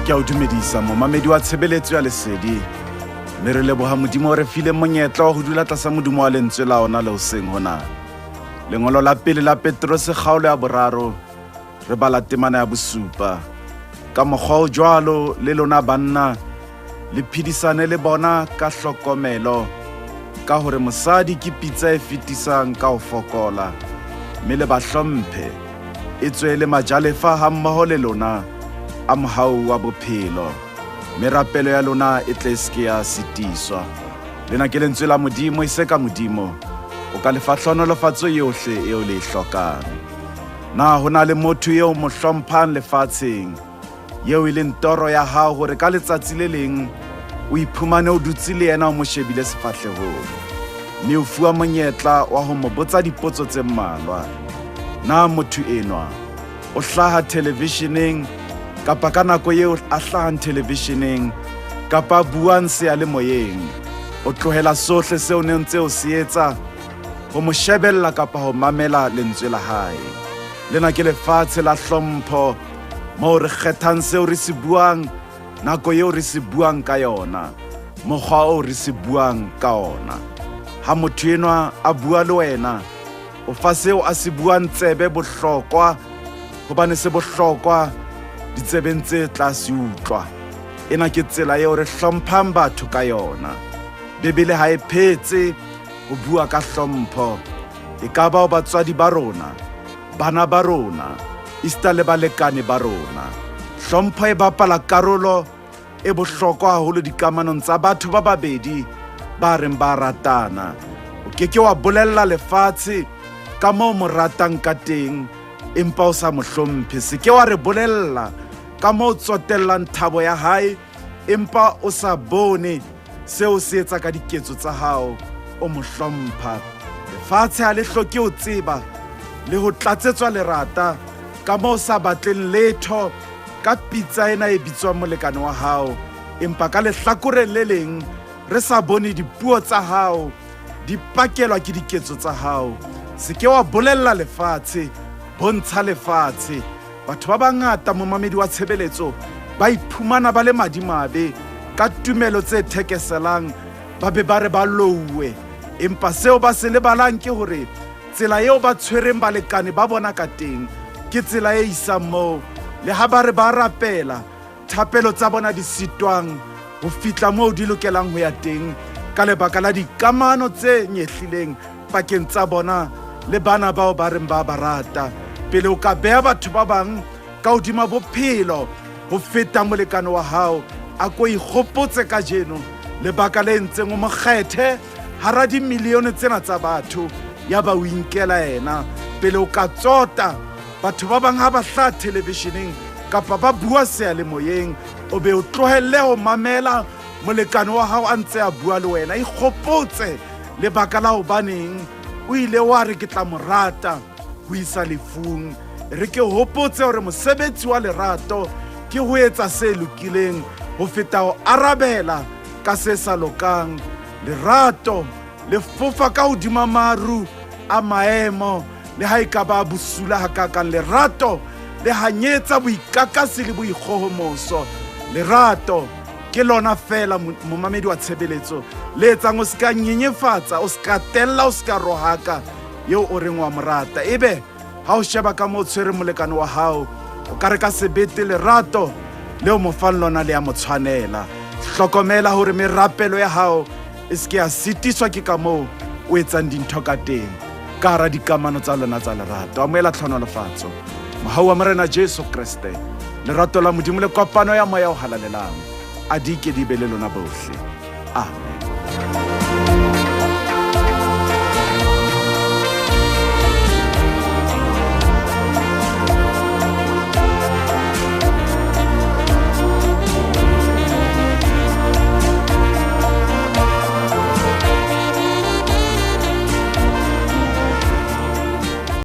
Ke a o dumedisa momamedi wa tshebeletso ya lesedi mme re leboha Modimo o re fileng monyetla wa ho dula tlasa modumo wa lentswe la ona le hoseng hona. Lengolo la pele la Petrose kgaolo ya boraro re bala temana ya bosupa. Ka mokgwa o jwalo le lona banna le phedisane le bona ka hlokomelo ka hore mosadi ke pitsa e fetisang ka ho fokola mme le ba hlomphe e tswe le majalefa hammoho le lona a mohau wa bophelo mme rapelo ya lona e tle e se ke ya sitiswa. Lena ke lentswe la Modimo e se ka Modimo o ka lefa hlohonolofatso yohle eo le e hlokang. Na ho na le motho eo mo hlomphang lefatsheng eo e leng toro ya hao hore ka letsatsi le leng o iphumane o dutse le yena o mo shebile sefahlehong mme o fuwa monyetla wa ho mo botsa dipotso tse mmalwa? Na motho enwa o hlaha thelevisheneng kapa ka nako eo a hlahang thelevisheneng kapa buang seyalemoyeng o tlohela sohle seo ne ntse o se etsa ho mo shebella kapa ho mamela lentswe la hae? Lena ke lefatshe la hlompho moo re kgethang seo re se buang, nako eo re se buang ka yona, mokgwa oo re se buang ka ona. Ha motho enwa a bua le wena, o fa seo a se buang tsebe bohlokwa hobane se bohlokwa ditsebeng tse tla se utlwa. Ena ke tsela eo re hlomphang batho ka yona. Bibele ha e phetse ho bua ka hlompho. E ka ba ho batswadi ba rona, bana ba rona, esita le balekane ba rona. Hlompho e bapala karolo e bohlokwa haholo dikamanong tsa batho ba babedi ba reng ba ratana. O ke ke wa bolella lefatshe ka moo mo ratang ka teng empa o sa mo hlomphe. Se ke wa re bolella ka moo tsotellang thabo ya hae empa o sa bone seo se etsa ka diketso tsa hao o mo hlompha. Lefatshe ha le hloke ho tseba le ho tlatsetswa lerata ka moo sa batleng letho ka pitsa ena e bitswang molekane wa hao, empa ka lehlakoreng le leng re sa bone dipuo tsa hao di pakelwa ke diketso tsa hao. Se ke wa bolella lefatshe, bontsha lefatshe. Batho ba bangata, momamedi wa tshebeletso, ba iphumana ba le madimabe ka tumelo tse thekeselang, ba be ba re ba louwe. Empa seo ba se lebalang ke hore tsela eo ba tshwereng balekane ba bona ka teng ke tsela e isang moo. Le ha ba re ba rapela, thapelo tsa bona di sitwang ho fihla moo di lokelang ho ya teng ka lebaka la dikamano tse nyehlileng pakeng tsa bona le bana bao ba reng ba ba rata. Pele o ka beha batho ba bang ka hodima bophelo ho feta molekane wa hao, a ko ikgopotse kajeno lebaka le entseng o mo kgethe hara dimilione tsena tsa batho, ya ba o inkela yena. Pele o ka tsota batho ba bang ha ba hlaha thelevisheneng kapa ba bua seyalemoyeng, o be o tlohelle ho mamela molekane wa hao a ntse a bua le wena. Ikgopotse lebaka la hobaneng o ile wa re ke tla mo rata ho isa lefung. Re ke hopotse hore mosebetsi wa lerato ke ho etsa se lokileng ho feta ho arabela ka se sa lokang. Lerato le fofa ka hodima maru a maemo le ha e ka ba bosula hakakang. Lerato le hanyetsa boikakasi le boikgohomoso. Lerato ke lona feela, momamedi wa tshebeletso, le etsang o se ka nyenyefatsa, o se ka tella, o se ka rohaka eo o reng wa mo rata. Ebe ha o sheba ka moo tshwere molekane wa hao, o ka re ka sebete lerato leo mo fang lona le ya mo tshwanela. Hlokomela hore merapelo ya hao e se ke ya sitiswa ke ka moo o etsang dintho ka teng ka hara dikamano tsa lona tsa lerato. Amohela tlhonolofatso, mohau wa Morena Jesu Kreste, lerato la Modimo le kopano ya Moya o Halalelang a di ke di be le lona bohle. Amen.